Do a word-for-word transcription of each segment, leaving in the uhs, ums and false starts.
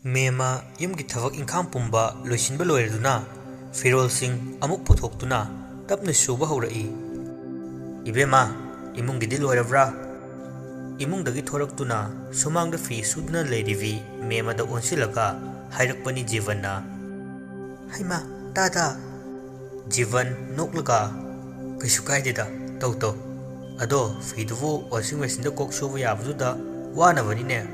ꯃꯦꯝꯃ ꯌꯨꯝꯒꯤ ꯊꯕꯛ ꯏꯪꯈꯥꯡ ꯄꯨꯝꯕ ꯂꯣꯏꯁꯤꯟꯕ ꯂꯣꯏꯔꯗꯨꯅ ꯐꯤꯔꯣꯜꯁꯤꯡ ꯑꯃꯨꯛ ꯄꯨꯊꯣꯛꯇꯨꯅ ꯇꯞꯅ ꯁꯨꯕ ꯍꯧꯔꯛꯏ꯫ "ꯏꯕꯦꯝꯃ, ꯏꯃꯨꯡꯒꯤꯗꯤ ꯂꯣꯏꯔꯕ꯭ꯔꯥ?" ꯏꯃꯨꯡꯗꯒꯤ ꯊꯣꯔꯛꯇꯨꯅ ꯁꯨꯃꯥꯡꯗ ꯐꯤ ꯁꯨꯗꯨꯅ ꯂꯩꯔꯤꯕꯤ ꯃꯦꯝꯃꯗ ꯑꯣꯟꯁꯤꯜꯂꯒ ꯍꯥꯏꯔꯛꯄꯅꯤ ꯖꯤꯕꯟꯅ꯫ "ꯍꯩꯃꯥ, ꯇꯥꯗ!" ꯖꯤꯕꯟ ꯅꯣꯛꯂꯒ, "ꯀꯩꯁꯨ ꯀꯥꯏꯗꯦꯗ, ꯇꯧ ꯇꯧ꯫ ꯑꯗꯣ ꯐꯤꯗꯨꯕꯨ ꯋꯥꯁꯤꯡ ꯃꯦꯆꯤꯟꯗ ꯀꯣꯛ ꯁꯨꯕ ꯌꯥꯕꯗꯨꯗ ꯋꯥꯅꯕꯅꯤꯅꯦ꯫"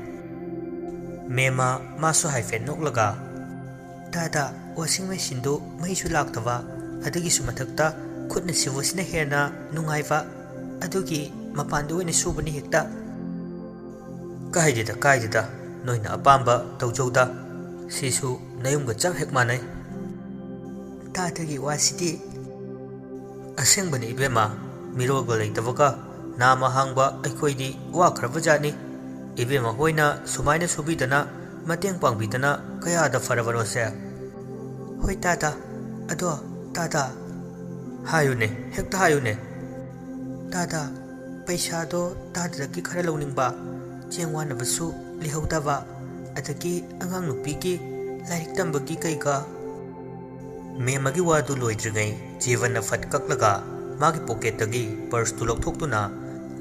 ꯃꯦꯝꯃ ꯃꯥꯁꯨ ꯍꯥꯏꯐꯦꯠ ꯅꯣꯛꯂꯒ, "ꯇꯥꯗ, ꯋꯥꯁꯤꯡ ꯃꯦꯆꯤꯟꯗꯨ ꯃꯩꯁꯨ ꯂꯥꯛꯇꯕ, ꯑꯗꯨꯒꯤꯁꯨ ꯃꯊꯛꯇ ꯈꯨꯠꯅ ꯁꯨꯕꯁꯤꯅ ꯍꯦꯟꯅ ꯅꯨꯡꯉꯥꯏꯕ, ꯑꯗꯨꯒꯤ ꯃꯄꯥꯟꯗ ꯑꯣꯏꯅ ꯁꯨꯕꯅꯤ ꯍꯦꯛꯇ꯫" "ꯀꯥꯏꯗꯦꯗ, ꯀꯥꯏꯗꯦꯗ, ꯅꯣꯏꯅ ꯑꯄꯥꯝꯕ ꯇꯧꯖꯧꯗ, ꯁꯤꯁꯨ ꯅꯌꯨꯝꯒ ꯆꯞ ꯍꯦꯛ ꯃꯥꯟꯅꯩ꯫" "ꯇꯥꯗꯒꯤ ꯋꯥꯁꯤꯗꯤ!" "ꯑꯁꯦꯡꯕꯅꯤ ꯏꯕꯦꯝꯃ, ꯃꯤꯔꯣꯜꯒ ꯂꯩꯇꯕꯒ ꯅꯥꯝꯃ ꯍꯥꯡꯕ ꯑꯩꯈꯣꯏꯗꯤ ꯋꯥꯈ꯭ꯔꯕꯖꯥꯠꯅꯤ꯫ ꯏꯕꯦꯝꯃ ꯍꯣꯏꯅ ꯁꯨꯃꯥꯏꯅ ꯁꯨꯕꯤꯗꯅ, ꯃꯇꯦꯡ ꯄꯥꯡꯕꯤꯗꯅ ꯀꯌꯥꯗ ꯐꯔꯕꯅꯣꯁꯦ꯫" "ꯍꯣꯏ ꯇꯥꯗ, ꯑꯗꯣ ꯇꯥꯗ꯫" "ꯍꯥꯏꯌꯨꯅꯦ, ꯍꯦꯛꯇ ꯍꯥꯏꯌꯨꯅꯦ꯫" "ꯇꯥꯗ, ꯄꯩꯁꯥꯗꯣ ꯇꯥꯗꯗꯒꯤ ꯈꯔ ꯂꯧꯅꯤꯡꯕ, ꯆꯦꯡ ꯋꯥꯅꯕꯁꯨ ꯂꯩꯍꯧꯗꯕ, ꯑꯗꯒꯤ ꯑꯉꯥꯡ ꯅꯨꯄꯤꯒꯤ ꯂꯥꯏꯔꯤꯛ ꯇꯝꯕꯒꯤ ꯀꯩꯀꯥ꯫" ꯃꯦꯝꯃꯒꯤ ꯋꯥꯗꯨ ꯂꯣꯏꯗ꯭ꯔꯤꯉꯩ ꯖꯤꯕꯟꯅ ꯐꯠ ꯀꯛꯂꯒ ꯃꯥꯒꯤ ꯄꯣꯀꯦꯠꯇꯒꯤ ꯄꯔꯁꯇꯨ ꯂꯧꯊꯣꯛꯇꯨꯅ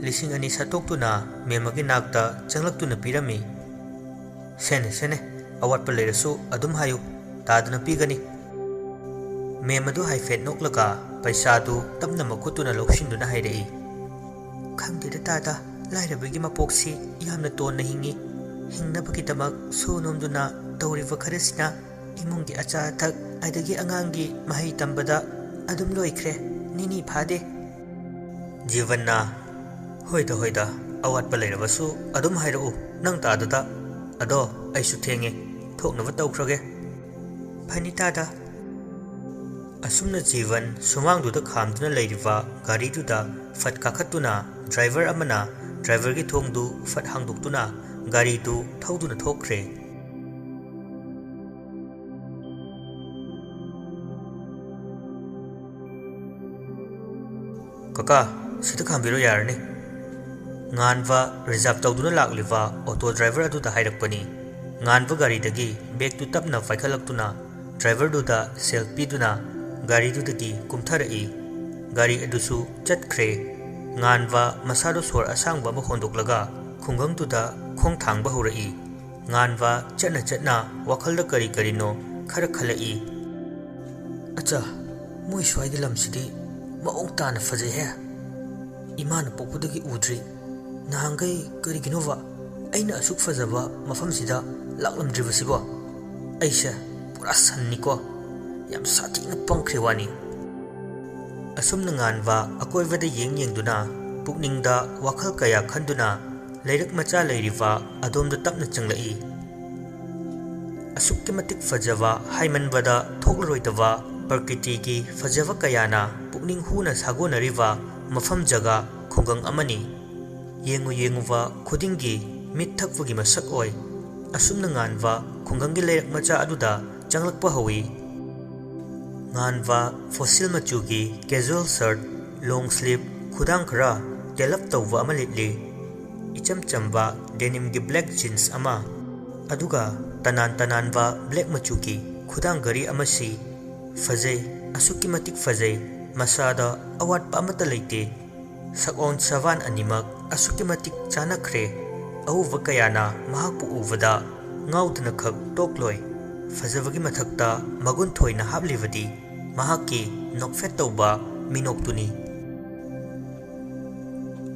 ꯂꯤꯁꯤꯡ ꯑꯅꯤ ꯁꯠꯇꯣꯛꯇꯨꯅ ꯃꯦꯝꯃꯒꯤ ꯅꯥꯛꯇ ꯆꯪꯂꯛꯇꯨꯅ ꯄꯤꯔꯝꯃꯤ꯫ "ꯁꯦꯅꯦ, ꯁꯦꯅꯦ, ꯑꯋꯥꯠꯄ ꯂꯩꯔꯁꯨ ꯑꯗꯨꯝ ꯍꯥꯏꯌꯨ, ꯇꯥꯗꯅ ꯄꯤꯒꯅꯤ꯫" ꯃꯦꯝ ꯑꯗꯨ ꯍꯥꯏꯐꯦꯠ ꯅꯣꯛꯂꯒ ꯄꯩꯁꯥꯗꯨ ꯇꯞꯅ ꯃꯈꯨꯠꯇꯨꯅ ꯂꯧꯁꯤꯟꯗꯨꯅ ꯍꯥꯏꯔꯛꯏ꯫ "ꯈꯪꯗꯦꯗ ꯇꯥꯗ, ꯂꯥꯏꯔꯕꯒꯤ ꯃꯄꯣꯛꯁꯤ ꯌꯥꯝꯅ ꯇꯣꯟꯅ ꯍꯤꯡꯉꯤ꯫ ꯍꯤꯡꯅꯕꯒꯤꯗꯃꯛ ꯁꯨ ꯅꯣꯝꯗꯨꯅ ꯇꯧꯔꯤꯕ ꯈꯔꯁꯤꯅ ꯏꯃꯨꯡꯒꯤ ꯑꯆꯥ ꯑꯊꯛ ꯑꯗꯒꯤ ꯑꯉꯥꯡꯒꯤ ꯃꯍꯩ ꯇꯝꯕꯗ ꯑꯗꯨꯝ ꯂꯣꯏꯈ꯭ꯔꯦ, ꯅꯤꯅꯤ ꯐꯥꯗꯦ꯫" ꯖꯤꯕꯟꯅ, "ꯍꯣꯏꯗ, ꯍꯣꯏꯗ, ꯑꯋꯥꯠꯄ ꯂꯩꯔꯕꯁꯨ ꯑꯗꯨꯝ ꯍꯥꯏꯔꯛꯎ, ꯅꯪ ꯇꯥꯗꯨꯗ꯫ ꯑꯗꯣ ꯑꯩꯁꯨ ꯊꯦꯡꯉꯦ, ꯊꯣꯛꯅꯕ ꯇꯧꯈ꯭ꯔꯒꯦ꯫" "ꯐꯅꯤ ꯇꯥꯗ꯫" ꯑꯁꯨꯝꯅ ꯖꯤꯕꯟ ꯁꯨꯃꯥꯡꯗꯨꯗ ꯈꯥꯝꯗꯨꯅ ꯂꯩꯔꯤꯕ ꯒꯥꯔꯤꯗꯨꯗ ꯐꯠ ꯀꯥꯈꯠꯇꯨꯅ ꯗ꯭ꯔꯥꯏꯚꯔ ꯑꯃꯅ ꯗ꯭ꯔꯥꯏꯚꯔꯒꯤ ꯊꯣꯡꯗꯨ ꯐꯠ ꯍꯥꯡꯗꯣꯛꯇꯨꯅ ꯒꯥꯔꯤꯗꯨ ꯊꯧꯗꯨꯅ ꯊꯣꯛꯈ꯭ꯔꯦ꯫ "ꯀꯀꯥ, ꯁꯤꯗ ꯈꯥꯝꯕꯤꯔꯣ, ꯌꯥꯔꯅꯤ꯫" ꯉꯥꯟꯕ ꯔꯤꯖꯥꯔꯚ ꯇꯧꯗꯨꯅ ꯂꯥꯛꯂꯤꯕ ꯑꯣꯇꯣ ꯗ꯭ꯔꯥꯏꯚꯔ ꯑꯗꯨꯗ ꯍꯥꯏꯔꯛꯄꯅꯤ꯫ ꯉꯥꯟꯕ ꯒꯥꯔꯤꯗꯒꯤ ꯕꯦꯒꯇꯨ ꯇꯞꯅ ꯄꯥꯏꯈꯠꯂꯛꯇꯨꯅ ꯗ꯭ꯔꯥꯏꯚꯔꯗꯨꯗ ꯁꯦꯜ ꯄꯤꯗꯨꯅ ꯒꯥꯔꯤꯗꯨꯗꯒꯤ ꯀꯨꯝꯊꯔꯛꯏ꯫ ꯒꯥꯔꯤ ꯑꯗꯨꯁꯨ ꯆꯠꯈ꯭ꯔꯦ꯫ ꯉꯥꯟꯕ ꯃꯁꯥꯗꯨ ꯁꯣꯔ ꯑꯁꯥꯡꯕ ꯑꯃ ꯍꯣꯟꯗꯣꯛꯂꯒ ꯈꯨꯡꯒꯪꯗꯨꯗ ꯈꯣꯡ ꯊꯥꯡꯕ ꯍꯧꯔꯛꯏ꯫ ꯉꯥꯟꯕ ꯆꯠꯅ ꯆꯠꯅ ꯋꯥꯈꯜꯗ ꯀꯔꯤ ꯀꯔꯤꯅꯣ ꯈꯔ ꯈꯜꯂꯛꯏ꯫ "ꯑꯆꯥ, ꯃꯣꯏ ꯁ꯭ꯋꯥꯏꯒꯤ ꯂꯝꯁꯤꯗꯤ ꯃꯑꯣꯡ ꯇꯥꯅ ꯐꯖꯩꯍꯦ꯫ ꯏꯃꯥꯅ ꯄꯣꯛꯄꯗꯒꯤ ꯎꯗ꯭ꯔꯤ꯫ ꯅꯍꯥꯟꯈꯩ ꯀꯔꯤꯒꯤꯅꯣꯕ ꯑꯩꯅ ꯑꯁꯨꯛ ꯐꯖꯕ ꯃꯐꯝꯁꯤꯗ ꯂꯥꯛꯂꯝꯗ꯭ꯔꯤꯕꯁꯤꯕꯣ? ꯑꯩꯁꯦ ꯄꯨꯔꯥ ꯁꯟꯅꯤꯀꯣ꯫ ꯌꯥꯝ ꯁꯥꯊꯤꯅ ꯄꯪꯈ꯭ꯔꯦ ꯋꯥꯅꯤ꯫" ꯑꯁꯨꯝꯅ ꯉꯥꯟꯕ ꯑꯀꯣꯏꯕꯗ ꯌꯦꯡ ꯌꯦꯡꯗꯨꯅ, ꯄꯨꯛꯅꯤꯡꯗ ꯋꯥꯈꯜ ꯀꯌꯥ ꯈꯟꯗꯨꯅ, ꯂꯩꯔꯛ ꯃꯆꯥ ꯂꯩꯔꯤꯕ ꯑꯗꯣꯝꯗ ꯇꯞꯅ ꯆꯪꯂꯛꯏ꯫ ꯑꯁꯨꯛꯀꯤ ꯃꯇꯤꯛ ꯐꯖꯕ, ꯍꯥꯏꯃꯟꯕꯗ ꯊꯣꯛꯂꯔꯣꯏꯗꯕ ꯄ꯭ꯔꯀ꯭ꯔꯤꯇꯤꯒꯤ ꯐꯖꯕ ꯀꯌꯥꯅ ꯄꯨꯛꯅꯤꯡ ꯍꯨꯅ ꯁꯥꯒꯣꯟꯅꯔꯤꯕ ꯃꯐꯝ ꯖꯒꯥ ꯈꯨꯡꯒꯪ ꯑꯃꯅꯤ꯫ ꯌꯦꯡꯉꯨ ꯌꯦꯡꯉꯨꯕ ꯈꯨꯗꯤꯡꯒꯤ ꯃꯤꯠ ꯊꯛꯄꯒꯤ ꯃꯁꯛ ꯑꯣꯏ꯫ ꯑꯁꯨꯝꯅ ꯉꯥꯟꯕ ꯈꯨꯡꯒꯪꯒꯤ ꯂꯩꯔꯛ ꯃꯆꯥ ꯑꯗꯨꯗ ꯆꯪꯂꯛꯄ ꯍꯧꯏ꯫ ꯉꯥꯟꯕ ꯐꯣꯁꯤꯜ ꯃꯆꯨꯒꯤ casual shirt, long sleeve, ꯈꯨꯗꯥꯡ ꯈꯔ ꯇꯦꯜꯂꯞ ꯇꯧꯕ ꯑꯃ ꯂꯤꯠꯂꯤ꯫ ꯏꯆꯝ ꯆꯝꯕ denimꯒꯤ black jeans ꯑꯃ, ꯑꯗꯨꯒ ꯇꯅꯥꯟ ꯇꯅꯥꯟꯕ black ꯃꯆꯨꯒꯤ ꯈꯨꯗꯥꯡ ꯘꯔꯤ ꯑꯃ ꯁꯤ꯫ ꯐꯖꯩ, ꯑꯁꯨꯛꯀꯤ ꯃꯇꯤꯛ ꯐꯖꯩ, ꯃꯁꯥꯗ ꯑꯋꯥꯠꯄ ꯑꯃꯠꯇ ꯂꯩꯇꯦ꯫ ꯁꯛꯑꯣꯟ ꯁꯕꯥꯟ ꯑꯅꯤꯃꯛ ꯑꯁꯨꯛꯀꯤ ꯃꯇꯤꯛ ꯆꯥꯟꯅꯈ꯭ꯔꯦ꯫ ꯑꯎꯕ ꯀꯌꯥꯅ ꯃꯍꯥꯛꯄꯨ ꯎꯕꯗ ꯉꯥꯎꯗꯅ ꯈꯛ ꯇꯣꯛꯂꯣꯏ꯫ ꯐꯖꯕꯒꯤ ꯃꯊꯛꯇ ꯃꯒꯨꯟ ꯊꯣꯏꯅ ꯍꯥꯞꯂꯤꯕꯗꯤ ꯃꯍꯥꯛꯀꯤ ꯅꯣꯛꯐꯦꯠ ꯇꯧꯕ ꯃꯤꯅꯣꯛꯇꯨꯅꯤ꯫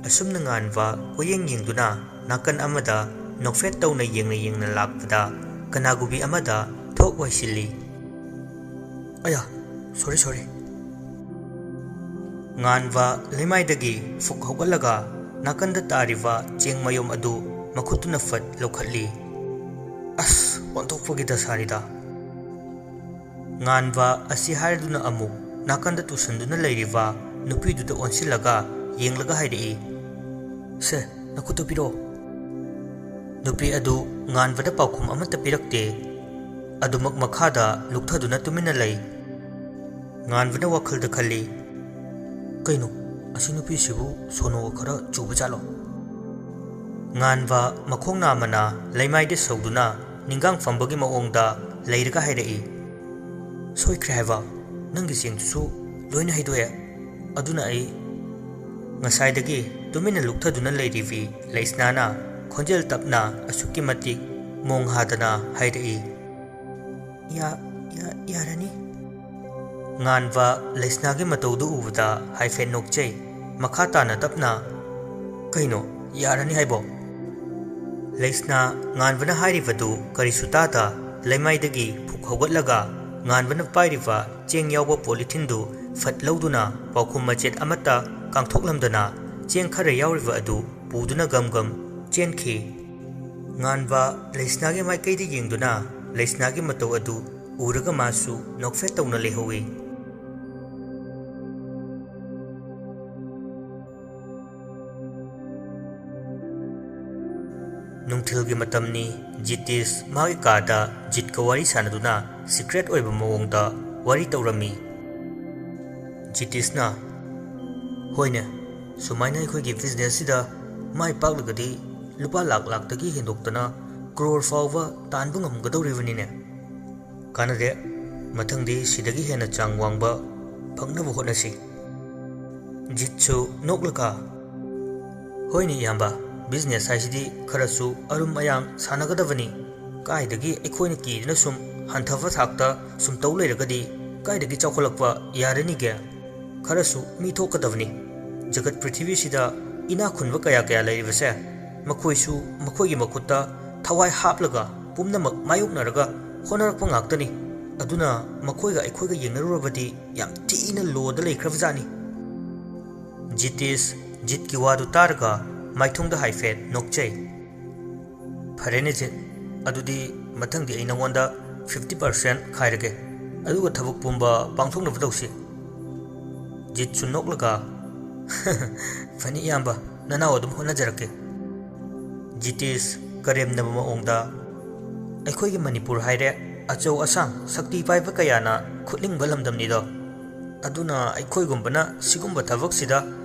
ꯑꯁꯨꯝꯅ ꯉꯥꯟꯕ ꯀꯣꯏꯌꯦꯡ ꯌꯦꯡꯗꯨꯅ ꯅꯥꯀꯟ ꯑꯃꯗ ꯅꯣꯛꯐꯦꯠ ꯇꯧꯅ ꯌꯦꯡꯅ ꯌꯦꯡꯅ ꯂꯥꯛꯄꯗ ꯀꯅꯥꯒꯨꯝꯕꯤ ꯑꯃꯗ ꯊꯣꯛ ꯋꯥꯏꯁꯤꯜꯂꯤ꯫ "ꯑꯌꯥ, sorry, sorry꯫" ꯉꯥꯟꯕ ꯂꯩꯃꯥꯏꯗꯒꯤ ꯐꯨꯛ ꯍꯧꯒꯠꯂꯒ ꯅꯥꯀꯟꯗ ꯇꯥꯔꯤꯕ ꯆꯦꯡ ꯃꯌꯨꯝ ꯑꯗꯨ ꯃꯈꯨꯠꯇꯨꯅ ꯐꯠ ꯂꯧꯈꯠꯂꯤ꯫ "ꯑꯁ, ꯑꯣꯟꯊꯣꯛꯄꯒꯤ ꯗꯁꯥꯅꯤꯗ!" ꯉꯥꯟꯕ ꯑꯁꯤ ꯍꯥꯏꯔꯗꯨꯅ ꯑꯃꯨꯛ ꯅꯥꯀꯟꯗ ꯇꯨꯁꯟꯗꯨꯅ ꯂꯩꯔꯤꯕ ꯅꯨꯄꯤꯗꯨꯗ ꯑꯣꯟꯁꯤꯜꯂꯒ ꯌꯦꯡꯂꯒ ꯍꯥꯏꯔꯛꯏ, "ꯁꯦ, ꯅꯈꯨꯠꯇꯨ ꯄꯤꯔꯛꯑꯣ꯫" ꯅꯨꯄꯤ ꯑꯗꯨ ꯉꯥꯟꯕꯗ ꯄꯥꯎꯈꯨꯝ ꯑꯃꯠꯇ ꯄꯤꯔꯛꯇꯦ꯫ ꯑꯗꯨꯃꯛ ꯃꯈꯥꯗ ꯂꯨꯞꯊꯗꯨꯅ ꯇꯨꯃꯤꯟꯅ ꯂꯩ꯫ ꯉꯥꯟꯕꯅ ꯋꯥꯈꯜꯗ ꯈꯜꯂꯤ, "ꯀꯩꯅꯣ, "ꯑꯁꯤ ꯅꯨꯄꯤꯁꯤꯕꯨ ꯁꯣꯅꯣꯒ ꯈꯔ ꯆꯨꯕꯖꯥꯠꯂꯣ?" ꯉꯥꯟꯕ ꯃꯈꯣꯡ ꯅꯥꯝꯃꯅ ꯂꯩꯃꯥꯏꯗ ꯁꯧꯗꯨꯅ ꯅꯤꯡꯒꯥꯡ ꯐꯝꯕꯒꯤ ꯃꯑꯣꯡꯗ ꯂꯩꯔꯒ ꯍꯥꯏꯔꯛꯏ, "ꯁꯣꯏꯈ꯭ꯔꯦ ꯍꯥꯏꯕ, ꯅꯪꯒꯤ ꯆꯦꯡꯗꯨꯁꯨ ꯂꯣꯏꯅ ꯍꯩꯗꯣꯛꯑꯦ꯫ ꯑꯗꯨꯅ ꯑꯩ" ꯉꯁꯥꯏꯗꯒꯤ ꯇꯨꯃꯤꯟꯅ ꯂꯨꯞꯊꯗꯨꯅ ꯂꯩꯔꯤꯕꯤ ꯂꯩꯁꯅꯥꯅ ꯈꯣꯟꯖꯦꯜ ꯇꯞꯅ ꯑꯁꯨꯛꯀꯤ ꯃꯇꯤꯛ ꯃꯣꯡ ꯍꯥꯗꯅ ꯍꯥꯏꯔꯛꯏ, "ꯌꯥ-, ꯌꯥ-, ꯌꯥꯔꯅꯤ꯫" ꯉꯥꯟꯕ ꯂꯩꯁꯅꯥꯒꯤ ꯃꯇꯧꯗꯨ ꯎꯕꯗ ꯍꯥꯏꯐꯦꯠ ꯅꯣꯛꯆꯩ꯫ ꯃꯈꯥ ꯇꯥꯅ ꯇꯞꯅ, "ꯀꯩꯅꯣ, ꯌꯥꯔꯅꯤ ꯍꯥꯏꯕꯣ?" ꯂꯩꯁꯅꯥ ꯉꯥꯟꯕꯅ ꯍꯥꯏꯔꯤꯕꯗꯨ ꯀꯔꯤꯁꯨ ꯇꯥꯗ, ꯂꯩꯃꯥꯏꯗꯒꯤ ꯐꯨꯛ ꯍꯧꯒꯠꯂꯒ ꯉꯥꯟꯕꯅ ꯄꯥꯏꯔꯤꯕ ꯆꯦꯡ ꯌꯥꯎꯕ ꯄꯣꯂꯤꯊꯤꯟꯗꯨ ꯐꯠ ꯂꯧꯗꯨꯅ ꯄꯥꯎꯈꯨꯝ ꯃꯆꯦꯠ ꯑꯃꯠꯇ ꯀꯥꯡꯊꯣꯛꯂꯝꯗꯅ ꯆꯦꯡ ꯈꯔ ꯌꯥꯎꯔꯤꯕ ꯑꯗꯨ ꯄꯨꯗꯨꯅ ꯒꯝ ꯒꯝ ꯆꯦꯟꯈꯤ꯫ ꯉꯥꯟꯕ ꯂꯩꯁꯅꯥꯒꯤ ꯃꯥꯏꯀꯩꯗ ꯌꯦꯡꯗꯨꯅ ꯂꯩꯁꯅꯥꯒꯤ ꯃꯇꯧ ꯑꯗꯨ ꯎꯔꯒ ꯃꯥꯁꯨ ꯅꯣꯛꯐꯦꯠ ꯇꯧꯅ ꯂꯩꯍꯧꯏ꯫ ꯅꯨꯡꯊꯤꯜꯒꯤ ꯃꯇꯝꯅꯤ꯫ ꯖꯤꯇꯤꯁ ꯃꯥꯒꯤ ꯀꯥꯗ ꯖꯤꯠꯀ ꯋꯥꯔꯤ ꯁꯥꯟꯅꯗꯨꯅ ꯁꯤꯀ꯭ꯔꯦꯠ ꯑꯣꯏꯕ ꯃꯑꯣꯡꯗ ꯋꯥꯔꯤ ꯇꯧꯔꯝꯃꯤ꯫ ꯖꯤꯇꯤꯁꯅ, "ꯍꯣꯏꯅꯦ, ꯁꯨꯃꯥꯏꯅ ꯑꯩꯈꯣꯏꯒꯤ ꯕꯤꯖꯤꯅꯦꯁꯁꯤꯗ ꯃꯥꯏ ꯄꯥꯛꯂꯒꯗꯤ ꯂꯨꯄꯥ ꯂꯥꯛ ꯂꯥꯛꯇꯒꯤ ꯍꯦꯟꯗꯣꯛꯇꯅ ꯀ꯭ꯔꯣꯔ ꯐꯥꯎꯕ ꯇꯥꯟꯕ ꯉꯝꯒꯗꯧꯔꯤꯕꯅꯤꯅꯦ꯫ ꯀꯥꯟꯅꯗꯦ, ꯃꯊꯪꯗꯤ ꯁꯤꯗꯒꯤ ꯍꯦꯟꯅ ꯆꯥꯡ ꯋꯥꯡꯕ ꯐꯪꯅꯕ ꯍꯣꯠꯅꯁꯤ꯫" ꯖꯤꯠꯁꯨ ꯅꯣꯛꯂꯒ, "ꯍꯣꯏꯅꯦ ꯏꯌꯥꯝꯕ, ꯕꯤꯖꯤꯅꯦꯁ ꯍꯥꯏꯁꯤꯗꯤ ꯈꯔꯁꯨ ꯑꯔꯨꯝ ꯑꯌꯥꯡ ꯁꯥꯟꯅꯒꯗꯕꯅꯤ꯫ ꯀꯥꯏꯗꯒꯤ ꯑꯩꯈꯣꯏꯅ ꯀꯤꯗꯨꯅ ꯁꯨꯝ ꯍꯟꯊꯕ ꯊꯥꯛꯇ ꯁꯨꯝ ꯇꯧ ꯂꯩꯔꯒꯗꯤ ꯀꯥꯏꯗꯒꯤ ꯆꯥꯎꯈꯠꯂꯛꯄ ꯌꯥꯔꯅꯤꯒꯦ? ꯈꯔꯁꯨ ꯃꯤ ꯊꯣꯛꯀꯗꯕꯅꯤ꯫ ꯖꯒꯠ ꯄ꯭ꯔꯤꯊꯤꯕꯤꯁꯤꯗ ꯏꯅꯥꯛ ꯈꯨꯟꯕ ꯀꯌꯥ ꯀꯌꯥ ꯂꯩꯔꯤꯕꯁꯦ, ꯃꯈꯣꯏꯁꯨ ꯃꯈꯣꯏꯒꯤ ꯃꯈꯨꯠꯇ ꯊꯋꯥꯏ ꯍꯥꯞꯂꯒ ꯄꯨꯝꯅꯃꯛ ꯃꯥꯌꯣꯛꯅꯔꯒ ꯍꯣꯠꯅꯔꯛꯄ ꯉꯥꯛꯇꯅꯤ꯫ ꯑꯗꯨꯅ ꯃꯈꯣꯏꯒ ꯑꯩꯈꯣꯏꯒ ꯌꯦꯡꯅꯔꯨꯔꯕꯗꯤ ꯌꯥꯝ ꯊꯤꯅ ꯂꯣꯗ ꯂꯩꯈ꯭ꯔꯕꯖꯥꯠꯅꯤ꯫" ꯖꯤꯇꯦꯁ ꯖꯤꯠꯀꯤ ꯋꯥꯗꯨ ꯇꯥꯔꯒ ꯃꯥꯏꯊꯣꯡꯗ ꯍꯥꯏꯐꯦꯠ ꯅꯣꯛꯆꯩ꯫ "ꯐꯔꯦꯅꯦ ꯖꯤꯠ, ꯑꯗꯨꯗꯤ ꯃꯊꯪꯗꯤ ꯑꯩ ꯅꯉꯣꯟꯗ ꯐꯤꯐꯇꯤ ꯄꯥꯔꯁꯦꯟ ꯈꯥꯏꯔꯒꯦ, ꯑꯗꯨꯒ ꯊꯕꯛ ꯄꯨꯝꯕ ꯄꯥꯡꯊꯣꯛꯅꯕ ꯇꯧꯁꯤ꯫" ꯖꯤꯠꯁꯨ ꯅꯣꯛꯂꯒ, "ꯐꯅꯤ ꯏꯌꯥꯝꯕ, ꯅꯅꯥꯎ ꯑꯗꯨꯝ ꯍꯣꯠꯅꯖꯔꯛꯀꯦ꯫" ꯖꯤꯇꯦꯁ ꯀꯔꯦꯝꯅꯕ ꯃꯑꯣꯡꯗ, "ꯑꯩꯈꯣꯏꯒꯤ ꯃꯅꯤꯄꯨꯔ ꯍꯥꯏꯔꯦ ꯑꯆꯧ ꯑꯁꯥꯡ ꯁꯛꯇꯤ ꯄꯥꯏꯕ ꯀꯌꯥꯅ ꯈꯨꯠꯂꯤꯡꯕ ꯂꯝꯗꯝꯅꯤꯗꯣ꯫ ꯑꯗꯨꯅ ꯑꯩꯈꯣꯏꯒꯨꯝꯕꯅ ꯁꯤꯒꯨꯝꯕ ꯊꯕꯛꯁꯤꯗ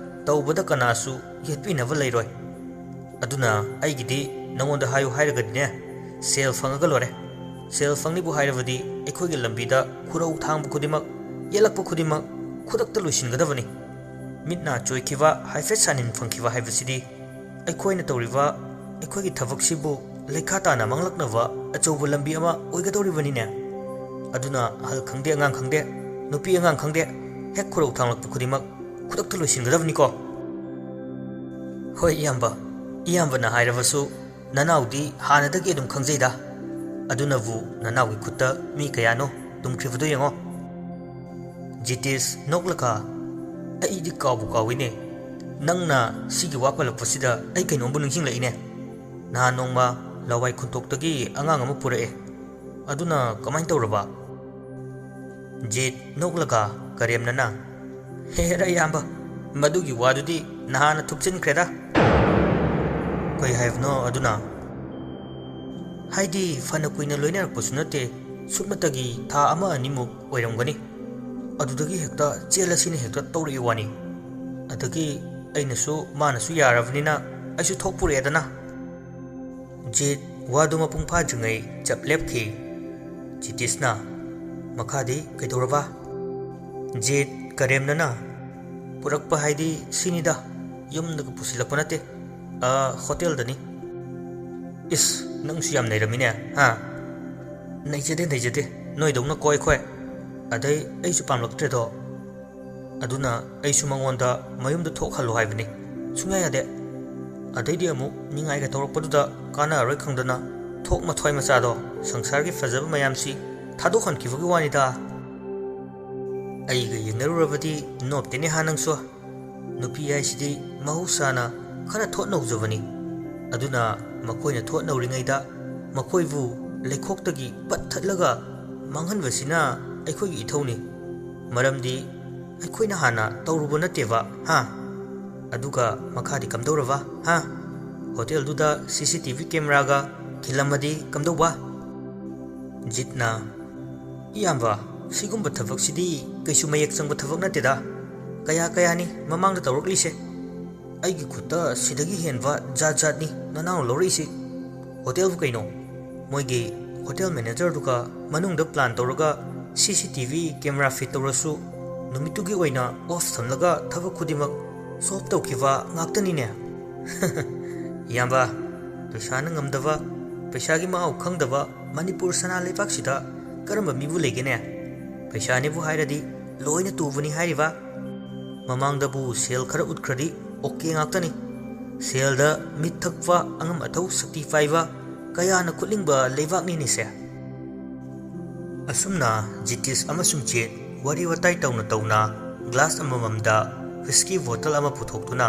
ꯇꯧꯕꯗ ꯀꯅꯥꯁꯨ ꯌꯦꯠꯄꯤꯅꯕ ꯂꯩꯔꯣꯏ꯫ ꯑꯗꯨꯅ ꯑꯩꯒꯤꯗꯤ ꯅꯉꯣꯟꯗ ꯍꯥꯏꯌꯨ ꯍꯥꯏꯔꯒꯗꯤꯅꯦ, ꯁꯦꯜ ꯐꯪꯉꯒ ꯂꯣꯏꯔꯦ꯫ ꯁꯦꯜ ꯐꯪꯅꯤꯕꯨ ꯍꯥꯏꯔꯕꯗꯤ ꯑꯩꯈꯣꯏꯒꯤ ꯂꯝꯕꯤꯗ ꯈꯨꯔꯧ ꯊꯥꯡꯕ ꯈꯨꯗꯤꯡꯃꯛ, ꯌꯦꯜꯂꯛꯄ ꯈꯨꯗꯤꯡꯃꯛ ꯈꯨꯗꯛꯇ ꯂꯣꯏꯁꯤꯟꯒꯗꯕꯅꯤ꯫ ꯃꯤꯠ ꯅꯥ ꯆꯣꯏꯈꯤꯕ, ꯍꯥꯏꯐꯦꯠ ꯁꯥꯅꯤꯟ ꯐꯪꯈꯤꯕ ꯍꯥꯏꯕꯁꯤꯗꯤ ꯑꯩꯈꯣꯏꯅ ꯇꯧꯔꯤꯕ ꯑꯩꯈꯣꯏꯒꯤ ꯊꯕꯛꯁꯤꯕꯨ ꯂꯩꯈꯥ ꯇꯥꯅ ꯃꯥꯡꯂꯛꯅꯕ ꯑꯆꯧꯕ ꯂꯝꯕꯤ ꯑꯃ ꯑꯣꯏꯒꯗꯧꯔꯤꯕꯅꯤꯅꯦ꯫ ꯑꯗꯨꯅ ꯑꯍꯜ ꯈꯪꯗꯦ, ꯑꯉꯥꯡ ꯈꯪꯗꯦ, ꯅꯨꯄꯤ ꯑꯉꯥꯡ ꯈꯪꯗꯦ, ꯍꯦꯛ ꯈꯨꯔꯧ ꯊꯥꯡꯂꯛꯄ ꯈꯨꯗꯤꯡꯃꯛ ꯈꯨꯗꯛꯇ ꯂꯣꯏꯁꯤꯟꯒꯗꯕꯅꯤꯀꯣ꯫ ꯍꯣꯏ ꯏꯌꯥꯝꯕ, ꯏꯌꯥꯝꯕꯅ ꯍꯥꯏꯔꯕꯁꯨ ꯅꯅꯥꯎꯗꯤ ꯍꯥꯟꯅꯗꯒꯤ ꯑꯗꯨꯝ ꯈꯪꯖꯩꯗ꯫ ꯑꯗꯨꯅꯕꯨ ꯅꯅꯥꯎꯒꯤ ꯈꯨꯠꯇ ꯃꯤ ꯀꯌꯥꯅꯣ ꯇꯨꯝꯈ꯭ꯔꯤꯕꯗꯣ ꯌꯦꯡꯉꯣ꯫ ꯖꯤꯇꯦꯁ ꯅꯣꯛꯂꯒ, "ꯑꯩꯗꯤ ꯀꯥꯎꯕꯨ ꯀꯥꯎꯏꯅꯦ꯫ ꯅꯪꯅ ꯁꯤꯒꯤ ꯋꯥ ꯄꯜꯂꯛꯄꯁꯤꯗ ꯑꯩ ꯀꯩꯅꯣꯝꯕꯨ ꯅꯤꯡꯁꯤꯡꯂꯛꯏꯅꯦ꯫ ꯅꯍꯥꯟ ꯅꯣꯡꯃ ꯂꯋꯥꯏ ꯈꯨꯟꯇꯣꯛꯇꯒꯤ ꯑꯉꯥꯡ ꯑꯃ ꯄꯨꯔꯛꯑꯦ꯫ ꯑꯗꯨꯅ ꯀꯃꯥꯏꯅ ꯇꯧꯔꯕ?" ꯖꯤꯠ ꯅꯣꯛꯂꯒ ꯀꯔꯦꯝꯅꯅ, "ꯍꯦꯔꯥ ꯏꯌꯥꯝꯕ, ꯃꯗꯨꯒꯤ ꯋꯥꯗꯨꯗꯤ ꯅꯍꯥꯟꯅ ꯊꯨꯞꯆꯤꯟꯈ꯭ꯔꯦꯗ꯫" "ꯀꯩ ꯍꯥꯏꯕꯅꯣ ꯑꯗꯨꯅ?" "ꯍꯥꯏꯗꯤ ꯐꯅ ꯀꯨꯏꯅ ꯂꯣꯏꯅꯔꯛꯄꯁꯨ ꯅꯠꯇꯦ, ꯁꯨꯞꯅꯇꯒꯤ ꯊꯥ ꯑꯃ ꯑꯅꯤꯃꯨꯛ ꯑꯣꯏꯔꯝꯒꯅꯤ꯫ ꯑꯗꯨꯗꯒꯤ ꯍꯦꯛꯇ ꯆꯦꯜꯂꯁꯤꯅ ꯍꯦꯛꯇ ꯇꯧꯔꯛꯏ ꯋꯥꯅꯤ꯫ ꯑꯗꯒꯤ ꯑꯩꯅꯁꯨ ꯃꯥꯅꯁꯨ ꯌꯥꯔꯕꯅꯤꯅ ꯑꯩꯁꯨ ꯊꯣꯛꯄꯨꯔꯛꯑꯦꯗꯅ꯫" ꯖꯤꯠ ꯋꯥꯗꯨ ꯃꯄꯨꯡ ꯐꯥꯗ꯭ꯔꯤꯉꯩ ꯆꯞ ꯂꯦꯞꯈꯤ꯫ ꯖꯤꯇꯤꯁꯅ, "ꯃꯈꯥꯗꯤ ꯀꯩꯗꯧꯔꯕ?" ꯖꯤꯠ ꯀꯔꯦꯝꯅꯅ, "ꯄꯨꯔꯛꯄ ꯍꯥꯏꯗꯤ ꯁꯤꯅꯤꯗ, ꯌꯨꯝꯗꯒ ꯄꯨꯁꯤꯜꯂꯛꯄ ꯅꯠꯇꯦ, ꯑ, ꯍꯣꯇꯦꯜꯗꯅꯤ꯫" "ꯏꯁ, ꯅꯪꯁꯨ ꯌꯥꯝ ꯅꯩꯔꯝꯃꯤꯅꯦ, ꯍꯥ?" "ꯅꯩꯖꯗꯦ, ꯅꯩꯖꯗꯦ, ꯅꯣꯏꯗꯧꯅ ꯀꯣꯏ ꯈꯣꯏ꯫ ꯑꯗꯩ ꯑꯩꯁꯨ ꯄꯥꯝꯂꯛꯇ꯭ꯔꯦꯗꯣ꯫ ꯑꯗꯨꯅ ꯑꯩꯁꯨ ꯃꯉꯣꯟꯗ ꯃꯌꯨꯝꯗ ꯊꯣꯛꯍꯜꯂꯣ ꯍꯥꯏꯕꯅꯤ꯫ ꯁꯨꯡꯌꯥ ꯌꯥꯗꯦ꯫ ꯑꯗꯩꯗꯤ ꯑꯃꯨꯛ ꯅꯤꯡꯉꯥꯏꯒ ꯇꯧꯔꯛꯄꯗꯨꯗ ꯀꯥꯟꯅꯔꯔꯣꯏ ꯈꯪꯗꯅ ꯊꯣꯛ ꯃꯊ꯭ꯋꯥꯏ ꯃꯆꯥꯗꯣ, ꯁꯪꯁꯥꯔꯒꯤ ꯐꯖꯕ ꯃꯌꯥꯝꯁꯤ ꯊꯥꯗꯣꯛꯍꯟꯈꯤꯕꯒꯤ ꯋꯥꯅꯤꯗ꯫" "ꯑꯩꯒ ꯌꯦꯡꯅꯔꯨꯔꯕꯗꯤ ꯅꯣꯞꯇꯦꯅꯦ ꯍꯥ ꯅꯪꯁꯨ꯫ ꯅꯨꯄꯤ ꯍꯥꯏꯁꯤꯗꯤ ꯃꯍꯧꯁꯥꯅ ꯈꯔ ꯊꯣꯠ ꯅꯧꯖꯕꯅꯤ꯫ ꯑꯗꯨꯅ ꯃꯈꯣꯏꯅ ꯊꯣꯠ ꯅꯧꯔꯤꯉꯩꯗ ꯃꯈꯣꯏꯕꯨ ꯂꯩꯈꯣꯛꯇꯒꯤ ꯄꯠꯊꯠꯂꯒ ꯃꯥꯡꯍꯟꯕꯁꯤꯅ ꯑꯩꯈꯣꯏꯒꯤ ꯏꯊꯧꯅꯤ꯫ ꯃꯔꯝꯗꯤ ꯑꯩꯈꯣꯏꯅ ꯍꯥꯟꯅ ꯇꯧꯔꯨꯕ ꯅꯠꯇꯦꯕ, ꯍꯥ? ꯑꯗꯨꯒ ꯃꯈꯥꯗꯤ ꯀꯝꯗꯧꯔꯕ, ꯍꯥ? ꯍꯣꯇꯦꯜꯗꯨꯗ ꯁꯤ ꯁꯤ ꯇꯤ ꯚꯤ ꯀꯦꯃꯦꯔꯥꯒ ꯈꯤꯜꯂꯝꯃꯗꯤ ꯀꯝꯗꯧꯕ?" ꯖꯤꯠꯅ, "ꯏꯌꯥꯝꯕ, ꯁꯤꯒꯨꯝꯕ ꯊꯕꯛꯁꯤꯗꯤ ꯀꯩꯁꯨ ꯃꯌꯦꯛ ꯆꯪꯕ ꯊꯕꯛ ꯅꯠꯇꯦꯗ꯫ ꯀꯌꯥ ꯀꯌꯥꯅꯤ ꯃꯃꯥꯡꯗ ꯇꯧꯔꯛꯂꯤꯁꯦ? ꯑꯩꯒꯤ ꯈꯨꯠꯇ ꯁꯤꯗꯒꯤ ꯍꯦꯟꯕ ꯖꯥꯠ ꯖꯥꯠꯅꯤ ꯅꯅꯥꯎꯅ ꯂꯧꯔꯛꯏꯁꯤ꯫ ꯍꯣꯇꯦꯜꯕꯨ ꯀꯩꯅꯣ? ꯃꯣꯏꯒꯤ ꯍꯣꯇꯦꯜ ꯃꯦꯅꯦꯖꯔꯗꯨꯒ ꯃꯅꯨꯡꯗ ꯄ꯭ꯂꯥꯟ ꯇꯧꯔꯒ ꯁꯤ C T V camera fit ꯇꯧꯔꯁꯨ ꯅꯨꯃꯤꯠꯇꯨꯒꯤ ꯑꯣꯏꯅ ꯑꯣꯐ ꯊꯝꯂꯒ ꯊꯕꯛ ꯈꯨꯗꯤꯡꯃꯛ ꯁꯣꯜꯕ ꯇꯧꯈꯤꯕ ꯉꯥꯛꯇꯅꯤꯅꯦ꯫ ꯏꯌꯥꯝꯕ, ꯄꯩꯁꯥꯅ ꯉꯝꯗꯕ, ꯄꯩꯁꯥꯒꯤ ꯃꯍꯥꯎ ꯈꯪꯗꯕ ꯃꯅꯤꯄꯨꯔ ꯁꯅꯥ ꯂꯩꯕꯥꯛꯁꯤꯗ ꯀꯔꯝꯕ ꯃꯤꯕꯨ ꯂꯩꯒꯦꯅꯦ? ꯄꯩꯁꯥꯅꯦꯕꯨ ꯍꯥꯏꯔꯗꯤ ꯂꯣꯏꯅ ꯇꯨꯕꯅꯤ ꯍꯥꯏꯔꯤꯕ꯫ ꯃꯃꯥꯡꯗꯕꯨ ꯁꯦꯜ ꯈꯔ ꯎꯠꯈ꯭ꯔꯗꯤ ꯑꯣꯀꯦ ꯉꯥꯛꯇꯅꯤ꯫ ꯁꯦꯜꯗ ꯃꯤꯠ ꯊꯛꯄ, ꯑꯉꯝ ꯑꯊꯧ ꯁꯛꯇꯤ ꯄꯥꯏꯕ ꯀꯌꯥꯅ ꯈꯨꯠꯂꯤꯡꯕ ꯂꯩꯕꯥꯛꯅꯤꯅꯦꯁꯦ꯫ ꯑꯁꯨꯝꯅ ꯖꯤꯇꯤꯁ ꯑꯃꯁꯨꯡ ꯆꯦꯠ ꯋꯥꯔꯤ ꯋꯥꯇꯥꯏ ꯇꯧꯅ ꯇꯧꯅ ꯒ꯭ꯂꯥꯁ ꯑꯃꯃꯝꯗ ꯋꯤꯁꯀꯤ ꯕꯣꯇꯜ ꯑꯃ ꯄꯨꯊꯣꯛꯇꯨꯅ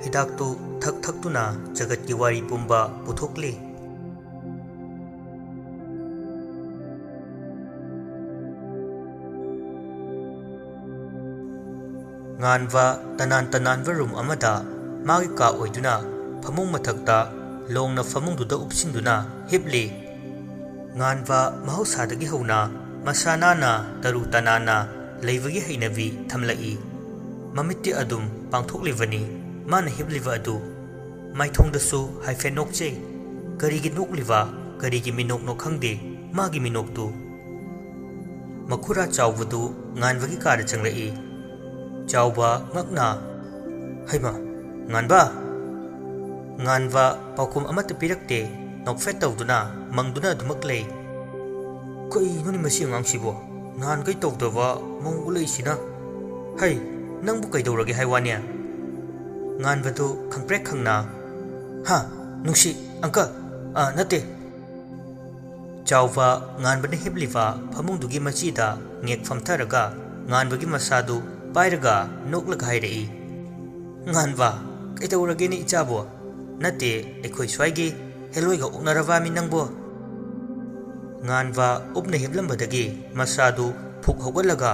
ꯍꯤꯗꯥꯛꯇꯨ ꯊꯛ ꯊꯛꯇꯨꯅ ꯖꯒꯠꯀꯤ ꯋꯥꯔꯤ ꯄꯨꯝꯕ ꯄꯨꯊꯣꯛꯂꯤ꯫ ꯉꯥꯟꯕ ꯇꯅꯥꯟ ꯇꯅꯥꯟꯕ ꯔꯨꯝ ꯑꯃꯗ ꯃꯥꯒꯤ ꯀꯥ ꯑꯣꯏꯗꯨꯅ ꯐꯃꯨꯡ ꯃꯊꯛꯇ ꯂꯣꯡꯅ ꯐꯃꯨꯡꯗꯨꯗ ꯎꯞꯁꯤꯟꯗꯨꯅ ꯍꯤꯞꯂꯤ꯫ ꯉꯥꯟꯕ ꯃꯍꯧꯁꯥꯗꯒꯤ ꯍꯧꯅ ꯃꯁꯥ ꯅꯥꯟꯅ ꯇꯔꯨ ꯇꯅꯥꯟꯅ ꯂꯩꯕꯒꯤ ꯍꯩꯅꯕꯤ ꯊꯝꯂꯛꯏ꯫ ꯃꯃꯤꯠꯇꯤ ꯑꯗꯨꯝ ꯄꯥꯡꯊꯣꯛꯂꯤꯕꯅꯤ꯫ ꯃꯥꯅ ꯍꯤꯞꯂꯤꯕ ꯑꯗꯨ ꯃꯥꯏꯊꯣꯡꯗꯁꯨ ꯍꯥꯏꯐꯦꯠ ꯅꯣꯛꯆꯩ꯫ ꯀꯔꯤꯒꯤ ꯅꯣꯛꯂꯤꯕ, ꯀꯔꯤꯒꯤ ꯃꯤꯅꯣꯛꯅꯣ ꯈꯪꯗꯦ ꯃꯥꯒꯤ ꯃꯤꯅꯣꯛꯇꯨ꯫ ꯃꯈꯨꯔꯥ ꯆꯥꯎꯕꯗꯨ ꯉꯥꯟꯕꯒꯤ ꯀꯥꯗ ꯆꯪꯂꯛꯏ꯫ ꯆꯥꯎꯕ ꯉꯛꯅ, "ꯍꯩꯃ, ꯉꯥꯟꯕ!" ꯉꯥꯟꯕ ꯄꯥꯎꯈꯨꯝ ꯑꯃꯠꯇ ꯄꯤꯔꯛꯇꯦ꯫ ꯅꯣꯛꯐꯦꯠ ꯇꯧꯗꯨꯅ ꯃꯪꯗꯨꯅ ꯑꯗꯨꯃꯛ ꯂꯩ꯫ "ꯀꯩꯅꯣꯅꯦ ꯃꯁꯤ ꯑꯉꯥꯡꯁꯤꯕꯣ? ꯅꯍꯥꯟꯈꯩ ꯇꯧꯗꯕ ꯃꯑꯣꯡ ꯎꯠꯂꯛꯏꯁꯤꯅ꯫ ꯍꯩ, ꯅꯪꯕꯨ ꯀꯩꯗꯧꯔꯒꯦ ꯍꯥꯏ ꯋꯥꯅꯦ?" ꯉꯥꯟꯕꯗꯨ ꯈꯪꯄ꯭ꯔꯦꯛ ꯈꯪꯅ, "ꯍꯥ? ꯅꯨꯡꯁꯤ, ꯑꯪꯀꯜ, ꯑ, ꯅꯠꯇꯦ꯫" ꯆꯥꯎꯕ ꯉꯥꯟꯕꯅ ꯍꯤꯞꯂꯤꯕ ꯐꯃꯨꯡꯗꯨꯒꯤ ꯃꯆꯤꯗ ꯉꯦꯛ ꯐꯝꯊꯔꯒ ꯉꯥꯟꯕꯒꯤ ꯃꯁꯥꯗꯨ ꯄꯥꯏꯔꯒ ꯅꯣꯛꯂꯒ ꯍꯥꯏꯔꯛꯏ, "ꯉꯥꯟꯕ, ꯀꯩꯗꯧꯔꯒꯦꯅꯦ ꯏꯆꯥꯕꯣ? ꯅꯠꯇꯦ, ꯑꯩꯈꯣꯏ ꯁ꯭ꯋꯥꯏꯒꯤ ꯍꯦꯂꯣꯏꯒ ꯑꯣꯛꯅꯔꯕ ꯃꯤ ꯅꯪꯕꯣ?" ꯉꯥꯟꯕ ꯎꯞꯅ ꯍꯤꯞꯂꯝꯕꯗꯒꯤ ꯃꯁꯥꯗꯨ ꯐꯨꯛ ꯍꯧꯒꯠꯂꯒ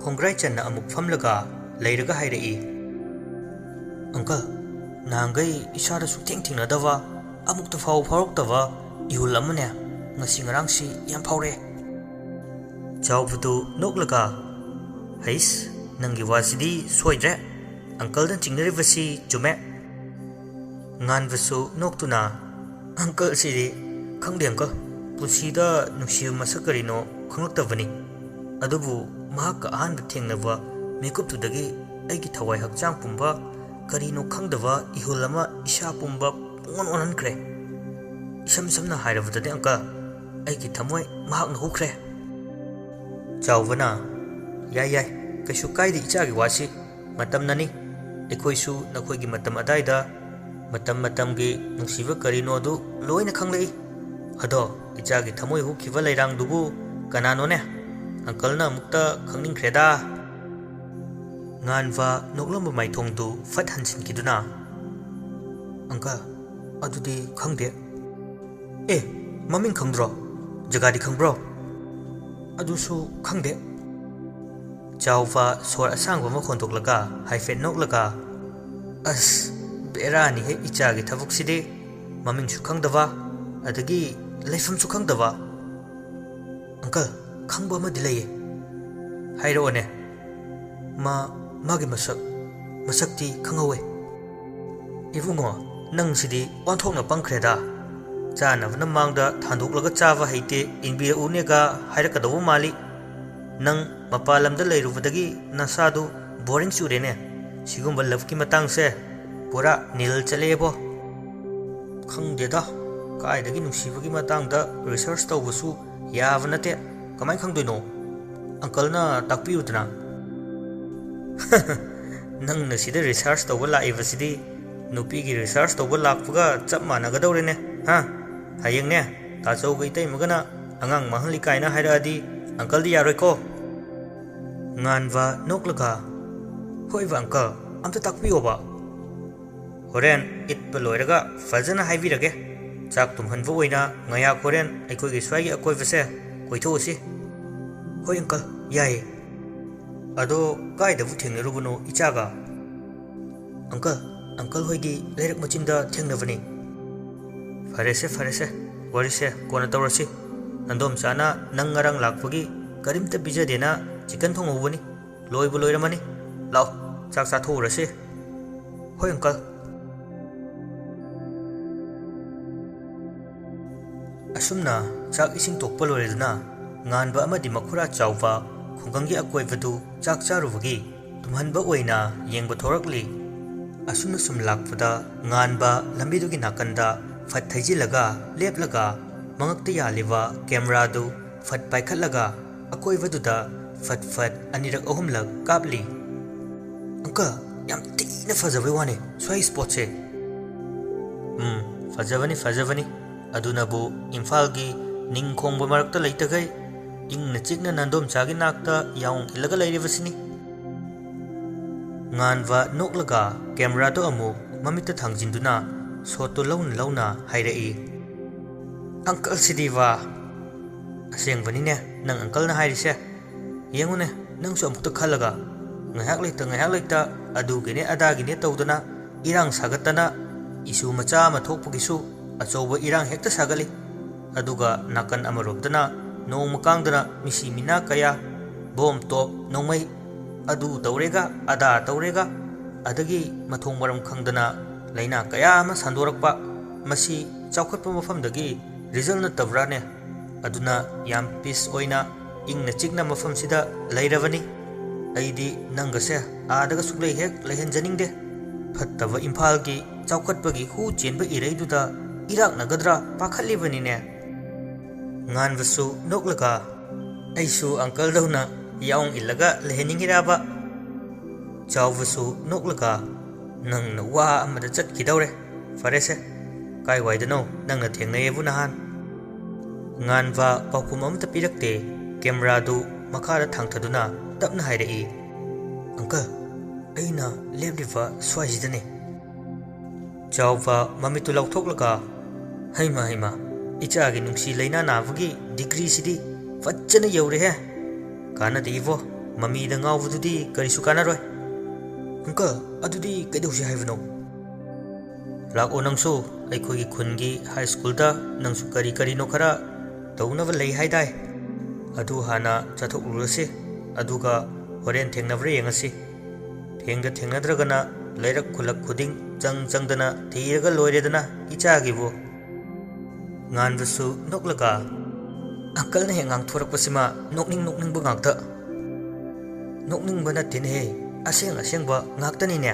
ꯈꯣꯡꯒ꯭ꯔꯥꯏ ꯆꯟꯅ ꯑꯃꯨꯛ ꯐꯝꯂꯒ ꯂꯩꯔꯒ ꯍꯥꯏꯔꯛꯏ, "ꯑꯪꯀꯜ, ꯅꯍꯥꯟꯈꯩ ꯏꯁꯥꯗ ꯁꯨꯛꯊꯦꯡ ꯊꯦꯡꯅꯗꯕ, ꯑꯃꯨꯛꯇ ꯐꯥꯎꯕ ꯐꯥꯎꯔꯛꯇꯕ ꯏꯍꯨꯜ ꯑꯃꯅꯦ ꯉꯁꯤ ꯉꯔꯥꯡꯁꯤ ꯌꯥꯝ ꯐꯥꯎꯔꯛꯑꯦ꯫" ꯆꯥꯎꯕꯗꯨ ꯅꯣꯛꯂꯒ, "ꯍꯩꯁ, ꯅꯪꯒꯤ ꯋꯥꯁꯤꯗꯤ ꯁꯣꯏꯗ꯭ꯔꯦ꯫ ꯑꯪꯀꯜꯅ ꯆꯤꯡꯅꯔꯤꯕꯁꯤ ꯆꯨꯝꯃꯦ꯫ ꯉꯥꯟꯕꯁꯨ ꯅꯣꯛꯇꯨꯅ, "ꯑꯪꯀꯜꯁꯤꯗꯤ ꯈꯪꯗꯦ ꯑꯪꯀꯜ, ꯄꯨꯟꯁꯤꯗ ꯅꯨꯡꯁꯤꯕ ꯃꯁꯛ ꯀꯔꯤꯅꯣ ꯈꯪꯂꯛꯇꯕꯅꯤ꯫ ꯑꯗꯨꯕꯨ ꯃꯍꯥꯛꯀ ꯑꯍꯥꯟꯕ ꯊꯦꯡꯅꯕ ꯃꯤꯀꯨꯞꯇꯨꯗꯒꯤ ꯑꯩꯒꯤ ꯊꯋꯥꯏ ꯍꯛꯆꯥꯡ ꯄꯨꯝꯕ ꯀꯔꯤꯅꯣ ꯈꯪꯗꯕ ꯏꯍꯨꯜ ꯑꯃ ꯏꯁꯥ ꯄꯨꯝꯕ ꯄꯨꯡꯑꯣꯟ ꯑꯣꯟꯍꯟꯈ꯭ꯔꯦ꯫ ꯏꯁꯝ ꯁꯝꯅ ꯍꯥꯏꯔꯕꯗꯗꯤ ꯑꯪꯀꯜ, ꯑꯩꯒꯤ ꯊꯃꯣꯏ ꯃꯍꯥꯛꯅ ꯍꯨꯈ꯭ꯔꯦ꯫" ꯆꯥꯎꯕꯅ, "ꯌꯥꯏ ꯌꯥꯏ, ꯀꯩꯁꯨ ꯀꯥꯏꯗꯦ ꯏꯆꯥꯒꯤ ꯋꯥꯁꯤ꯫ ꯃꯇꯝꯅꯅꯤ꯫ ꯑꯩꯈꯣꯏꯁꯨ ꯅꯈꯣꯏꯒꯤ ꯃꯇꯝ ꯑꯗꯥꯏꯗ ꯃꯇꯝ ꯃꯇꯝꯒꯤ ꯅꯨꯡꯁꯤꯕ ꯀꯔꯤꯅꯣ ꯑꯗꯨ ꯂꯣꯏꯅ ꯈꯪꯂꯛꯏ꯫ ꯑꯗꯣ ꯏꯆꯥꯒꯤ ꯊꯃꯣꯏ ꯍꯨꯈꯤꯕ ꯂꯩꯔꯥꯡꯗꯨꯕꯨ ꯀꯅꯥꯅꯣꯅꯦ? ꯑꯪꯀꯜꯅ ꯑꯃꯨꯛꯇ ꯈꯪꯅꯤꯡꯈ꯭ꯔꯦꯗ꯫" ꯉꯥꯟꯕ ꯅꯣꯛꯂꯝꯕ ꯃꯥꯏꯊꯣꯡꯗꯨ ꯐꯠ ꯍꯟꯖꯤꯟꯈꯤꯗꯨꯅ, "ꯑꯪꯀꯜ, ꯑꯗꯨꯗꯤ ꯈꯪꯗꯦ꯫" "ꯑꯦ, ꯃꯃꯤꯡ ꯈꯪꯗ꯭ꯔꯣ? ꯖꯒꯥꯗꯤ ꯈꯪꯕ꯭ꯔꯣ?" "ꯑꯗꯨꯁꯨ ꯈꯪꯗꯦ꯫" ꯆꯥꯎꯕ ꯁꯣꯔ ꯑꯁꯥꯡꯕ ꯑꯃ ꯍꯣꯟꯗꯣꯛꯂꯒ ꯍꯥꯏꯐꯦꯠ ꯅꯣꯛꯂꯒ, "ꯑꯁ, ꯕꯦꯔꯥꯅꯤꯍꯦ ꯏꯆꯥꯒꯤ ꯊꯕꯛꯁꯤꯗꯤ꯫ ꯃꯃꯤꯡꯁꯨ ꯈꯪꯗꯕ, ꯑꯗꯒꯤ ꯂꯩꯐꯝꯁꯨ ꯈꯪꯗꯕ꯫ ꯑꯪꯀꯜ, ꯈꯪꯕ ꯑꯃꯗꯤ ꯂꯩꯌꯦ꯫" "ꯍꯥꯏꯔꯛꯑꯣꯅꯦ꯫" "ꯃꯥ, ꯃꯥꯒꯤ ꯃꯁꯛ, ꯃꯁꯛꯇꯤ ꯈꯪꯍꯧꯋꯦ꯫" "ꯏꯕꯨꯡꯉꯣ, ꯅꯪꯁꯤꯗꯤ ꯑꯣꯟꯊꯣꯛꯅ ꯄꯪꯈ꯭ꯔꯦꯗ꯫ ꯆꯥꯅꯕꯅ ꯃꯥꯡꯗ ꯊꯥꯡꯗꯣꯛꯂꯒ ꯆꯥꯕ ꯍꯩꯇꯦ, ꯏꯟꯕꯤꯔꯛꯎꯅꯦꯒ ꯍꯥꯏꯔꯛꯀꯗꯧꯕ ꯃꯥꯜꯂꯤ꯫ ꯅꯪ ꯃꯄꯥꯟ ꯂꯝꯗ ꯂꯩꯔꯨꯕꯗꯒꯤ ꯅꯁꯥꯗꯨ ꯕꯣꯔꯤꯡ ꯆꯨꯔꯦꯅꯦ꯫ ꯁꯤꯒꯨꯝꯕ ꯂꯞꯀꯤ ꯃꯇꯥꯡꯁꯦ ꯄꯨꯔꯥ ꯅꯤꯜ ꯆꯠꯂꯛꯑꯦꯕꯣ꯫" "ꯈꯪꯗꯦꯗ, ꯀꯥꯏꯗꯒꯤ ꯅꯨꯡꯁꯤꯕꯒꯤ ꯃꯇꯥꯡꯗ ꯔꯤꯁꯔꯁ ꯇꯧꯕꯁꯨ ꯌꯥꯕ ꯅꯠꯇꯦ꯫ ꯀꯃꯥꯏꯅ ꯈꯪꯗꯣꯏꯅꯣ? ꯑꯪꯀꯜꯅ ꯇꯥꯛꯄꯤꯌꯨꯗꯅ꯫" "ꯅꯪꯅ ꯁꯤꯗ ꯔꯤꯁꯔꯁ ꯇꯧꯕ ꯂꯥꯛꯏꯕꯁꯤꯗꯤ ꯅꯨꯄꯤꯒꯤ ꯔꯤꯁꯔꯁ ꯇꯧꯕ ꯂꯥꯛꯄꯒ ꯆꯞ ꯃꯥꯟꯅꯒꯗꯧꯔꯦꯅꯦ, ꯍꯥ? ꯍꯌꯦꯡꯅꯦ, ꯇꯥꯆꯧꯒ ꯏꯇꯩꯃꯒꯅ ꯑꯉꯥꯡ ꯃꯥꯡꯍꯜꯂꯤ ꯀꯥꯏꯅ ꯍꯥꯏꯔꯛꯑꯗꯤ ꯑꯪꯀꯜꯗꯤ ꯌꯥꯔꯣꯏꯀꯣ꯫" ꯉꯥꯟꯕ ꯅꯣꯛꯂꯒ, "ꯍꯣꯏꯕ ꯑꯪꯀꯜ, ꯑꯝꯇ ꯇꯥꯛꯄꯤꯌꯣꯕ꯫" "ꯍꯣꯔꯦꯟ ꯏꯠꯄ ꯂꯣꯏꯔꯒ ꯐꯖꯅ ꯍꯥꯏꯕꯤꯔꯒꯦ꯫ ꯆꯥꯛ ꯇꯨꯝꯍꯟꯕ ꯑꯣꯏꯅ ꯉꯥꯌꯥꯛ ꯍꯣꯔꯦꯟ ꯑꯩꯈꯣꯏꯒꯤ ꯁ꯭ꯋꯥꯏꯒꯤ ꯑꯀꯣꯏꯕꯁꯦ ꯀꯣꯏꯊꯣꯛꯎꯁꯤ꯫" "ꯍꯣꯏ ꯑꯪꯀꯜ, ꯌꯥꯏꯌꯦ꯫" "ꯑꯗꯣ ꯀꯥꯏꯗꯕꯨ ꯊꯦꯡꯅꯔꯨꯕꯅꯣ ꯏꯆꯥꯒ?" "ꯑꯪꯀꯜ, ꯑꯪꯀꯜ ꯍꯣꯏꯒꯤ ꯂꯩꯔꯛ ꯃꯆꯤꯟꯗ ꯊꯦꯡꯅꯕꯅꯤ꯫" "ꯐꯔꯦꯁꯦ, ꯐꯔꯦꯁꯦ, ꯋꯥꯔꯤꯁꯦ ꯀꯣꯟꯅ ꯇꯧꯔꯁꯤ꯫ ꯅꯟꯗꯣꯝꯆꯥꯅ ꯅꯪ ꯉꯔꯥꯡ ꯂꯥꯛꯄꯒꯤ ꯀꯔꯤꯝꯇ ꯄꯤꯖꯗꯦꯅ ꯆꯤꯀꯟ ꯊꯣꯡꯍꯧꯕꯅꯤ꯫ ꯂꯣꯏꯕꯨ ꯂꯣꯏꯔꯝꯃꯅꯤ꯫ ꯂꯥꯛꯑꯣ, ꯆꯥꯛ ꯆꯥꯊꯣꯛꯎꯔꯁꯤ꯫ ꯍꯣꯏ, ꯑꯪꯀꯜ꯫ ꯑꯁꯨꯝꯅ ꯆꯥꯛ ꯏꯁꯤꯡ ꯇꯣꯛꯄ ꯂꯣꯏꯔꯗꯨꯅ, ꯉꯥꯟꯕ ꯑꯃꯗꯤ ꯃꯈꯨꯔꯥ ꯆꯥꯎꯕ ꯈꯨꯡꯒꯪꯒꯤ ꯑꯀꯣꯏꯕꯗꯨ ꯆꯥꯛ ꯆꯥꯔꯨꯕꯒꯤ ꯇꯨꯝꯍꯟꯕ ꯑꯣꯏꯅ ꯌꯦꯡꯕ ꯊꯣꯔꯛꯂꯤ꯫ ꯑꯁꯨꯝꯅ ꯁꯨꯝ ꯂꯥꯛꯄꯗ, ꯉꯥꯟꯕ ꯂꯝꯕꯤꯗꯨꯒꯤ ꯅꯥꯀꯟꯗ ꯐꯠ ꯊꯩꯖꯤꯜꯂꯒ ꯂꯦꯞꯂꯒ, ꯃꯉꯛꯇ ꯌꯥꯜꯂꯤꯕ ꯀꯦꯃꯦꯔꯥꯗꯨ ꯐꯠ ꯄꯥꯏꯈꯠꯂꯒ, ꯑꯀꯣꯏꯕꯗꯨꯗ ꯐꯠ ꯐꯠ ꯑꯅꯤꯔꯛ ꯑꯍꯨꯝꯂꯛ ꯀꯥꯞꯂꯤ꯫ "ꯑꯪꯀꯜ, ꯌꯥꯝ ꯊꯤꯅ ꯐꯖꯕꯩ ꯋꯥꯅꯦ ꯁ꯭ꯋꯥꯏ ꯁ꯭ꯄꯣꯠꯁꯦ꯫" "ꯎꯝ, ꯐꯖꯕꯅꯤ, ꯐꯖꯕꯅꯤ꯫ ꯑꯗꯨꯅꯕꯨ ꯏꯝꯐꯥꯜꯒꯤ ꯅꯤꯡ ꯈꯣꯡꯕ ꯃꯔꯛꯇ ꯂꯩꯇꯈꯩ, ꯏꯪꯅ ꯆꯤꯛꯅ ꯅꯥꯟꯗꯣꯝꯆꯥꯒꯤ ꯅꯥꯛꯇ ꯌꯥꯎ ꯏꯜꯂꯒ ꯂꯩꯔꯤꯕꯁꯤꯅꯤ꯫" ꯉꯥꯟꯕ ꯅꯣꯛꯂꯒ ꯀꯦꯃꯦꯔꯥꯗꯣ ꯑꯃꯨꯛ ꯃꯃꯤꯠꯇ ꯊꯥꯡꯖꯤꯟꯗꯨꯅ ꯁꯣꯠꯇꯨ ꯂꯧꯅ ꯂꯧꯅ ꯍꯥꯏꯔꯛꯏ꯫ "ꯑꯪꯀꯜꯁꯤꯗꯤꯕ!" "ꯑꯁꯦꯡꯕꯅꯤꯅꯦ ꯅꯪ ꯑꯪꯀꯜꯅ ꯍꯥꯏꯔꯤꯁꯦ꯫ ꯌꯦꯡꯉꯨꯅꯦ, ꯅꯪꯁꯨ ꯑꯃꯨꯛꯇ ꯈꯜꯂꯒ, ꯉꯥꯏꯍꯥꯛ ꯂꯩꯇ ꯉꯥꯏꯍꯥꯛ ꯂꯩꯇ ꯑꯗꯨꯒꯤꯅꯦ ꯑꯗꯥꯒꯤꯅꯦ ꯇꯧꯗꯅ, ꯏꯔꯥꯡ ꯁꯥꯒꯠꯇꯅ, ꯏꯁꯨ ꯃꯆꯥ ꯑꯃ ꯊꯣꯛꯄꯒꯤꯁꯨ ꯑꯆꯧꯕ ꯏꯔꯥꯡ ꯍꯦꯛꯇ ꯁꯥꯒꯠꯂꯤ꯫ ꯑꯗꯨꯒ ꯅꯥꯀꯟ ꯑꯃꯔꯣꯝꯗꯅ ꯅꯣꯡꯃ ꯀꯥꯡꯗꯅ ꯃꯤꯁꯤ ꯃꯤꯅꯥ ꯀꯌꯥ, ꯕꯣꯝ ꯇꯣꯞ ꯅꯣꯡꯃꯩ, ꯑꯗꯨ ꯇꯧꯔꯦꯒ ꯑꯗꯥ ꯇꯧꯔꯦꯒ, ꯑꯗꯒꯤ ꯃꯊꯣꯡ ꯃꯔꯝ ꯈꯪꯗꯅ ꯂꯥꯏꯅꯥ ꯀꯌꯥ ꯑꯃ ꯁꯟꯗꯣꯔꯛꯄ꯫ ꯃꯁꯤ ꯆꯥꯎꯈꯠꯄ ꯃꯐꯝꯗꯒꯤ ꯔꯤꯖꯜ ꯅꯠꯇꯕ꯭ꯔꯥꯅꯦ? ꯑꯗꯨꯅ ꯌꯥꯝ ꯄꯤꯁ ꯑꯣꯏꯅ ꯏꯪꯅ ꯆꯤꯛꯅ ꯃꯐꯝꯁꯤꯗ ꯂꯩꯔꯕꯅꯤ꯫ ꯑꯩꯗꯤ ꯅꯪꯒꯁꯦ ꯑꯥꯗꯒ ꯁꯨꯛꯂꯩ ꯍꯦꯛ ꯂꯩꯍꯟꯖꯅꯤꯡꯗꯦ꯫ ꯐꯠꯇꯕ ꯏꯝꯐꯥꯜꯒꯤ ꯆꯥꯎꯈꯠꯄꯒꯤ ꯍꯨ ꯆꯦꯟꯕ ꯏꯔꯩꯗꯨꯗ ꯏꯔꯥꯛꯅꯒꯗ꯭ꯔꯥ ꯄꯥꯈꯠꯂꯤꯕꯅꯤꯅꯦ꯫" ꯉꯥꯟꯕꯁꯨ ꯅꯣꯛꯂꯒ, "ꯑꯩꯁꯨ ꯑꯪꯀꯜꯗꯧꯅ ꯌꯥꯎ ꯏꯜꯂꯒ ꯂꯩꯍꯟꯅꯤꯡꯉꯤꯔꯕ?" ꯆꯥꯎꯕꯁꯨ ꯅꯣꯛꯂꯒ, "ꯅꯪꯅ ꯋꯥ ꯑꯃꯗ ꯆꯠꯈꯤꯗꯧꯔꯦ꯫ ꯐꯔꯦꯁꯦ, ꯀꯥꯏꯋꯥꯏꯗꯅꯣ ꯅꯪꯅ ꯊꯦꯡꯅꯩꯌꯦꯕꯨ ꯅꯍꯥꯟ?" ꯉꯥꯟꯕ ꯄꯥꯎꯈꯨꯝ ꯑꯃꯠꯇ ꯄꯤꯔꯛꯇꯦ꯫ ꯀꯦꯃꯦꯔꯥꯗꯨ ꯃꯈꯥꯗ ꯊꯥꯡꯊꯗꯨꯅ ꯇꯞꯅ ꯍꯥꯏꯔꯛꯏ, "ꯑꯪꯀꯜ, ꯑꯩꯅ ꯂꯦꯞꯂꯤꯕ ꯁ꯭ꯋꯥꯏꯁꯤꯗꯅꯦ꯫" ꯆꯥꯎꯕ ꯃꯃꯤꯠꯇꯨ ꯂꯥꯎꯊꯣꯛꯂꯒ, "ꯍꯩꯃ, ꯍꯩꯃ, ꯏꯆꯥꯒꯤ ꯅꯨꯡꯁꯤ ꯂꯥꯏꯅꯥ ꯅꯥꯕꯒꯤ ꯗꯤꯒ꯭ꯔꯤꯁꯤꯗꯤ ꯐꯖꯅ ꯌꯧꯔꯦꯍꯦ꯫ ꯀꯥꯟꯅꯗꯦ ꯏꯕꯣ, ꯃꯃꯤꯗ ꯉꯥꯎꯕꯗꯨꯗꯤ ꯀꯔꯤꯁꯨ ꯀꯥꯟꯅꯔꯣꯏ꯫ ꯑꯪꯀꯜ, ꯑꯗꯨꯗꯤ ꯀꯩꯗꯧꯁꯤ ꯍꯥꯏꯕꯅꯣ?" "ꯂꯥꯛꯑꯣ ꯅꯪꯁꯨ, ꯑꯩꯈꯣꯏꯒꯤ ꯈꯨꯟꯒꯤ ꯍꯥꯏ ꯁ꯭ꯀꯨꯜꯗ ꯅꯪꯁꯨ ꯀꯔꯤ ꯀꯔꯤꯅꯣ ꯈꯔ ꯇꯧꯅꯕ ꯂꯩ ꯍꯥꯏꯗꯥꯏ꯫ ꯑꯗꯨ ꯍꯥꯟꯅ ꯆꯠꯊꯣꯛꯂꯨꯔꯁꯤ, ꯑꯗꯨꯒ ꯍꯣꯔꯦꯟ ꯊꯦꯡꯅꯕ꯭ꯔꯥ ꯌꯦꯡꯉꯁꯤ꯫ ꯊꯦꯡꯗ ꯊꯦꯡꯅꯗ꯭ꯔꯒꯅ ꯂꯩꯔꯛ ꯈꯨꯜꯂꯛ ꯈꯨꯗꯤꯡ ꯆꯪ ꯆꯪꯗꯅ ꯊꯤꯔꯒ ꯂꯣꯏꯔꯦꯗꯅ ꯏꯆꯥꯒꯤꯕꯨ꯫ ꯉꯥꯟꯕꯁꯨ ꯅꯣꯛꯂꯒ, "ꯑꯪꯀꯜꯅ ꯍꯦꯛ ꯉꯥꯡꯊꯣꯔꯛꯄꯁꯤꯃ ꯅꯣꯛꯅꯤꯡ ꯅꯣꯛꯅꯤꯡꯕ ꯉꯥꯛꯇ꯫ ꯅꯣꯛꯅꯤꯡꯕ ꯅꯠꯇꯦꯅꯦꯍꯦ, ꯑꯁꯦꯡ ꯑꯁꯦꯡꯕ ꯉꯥꯛꯇꯅꯤꯅꯦ꯫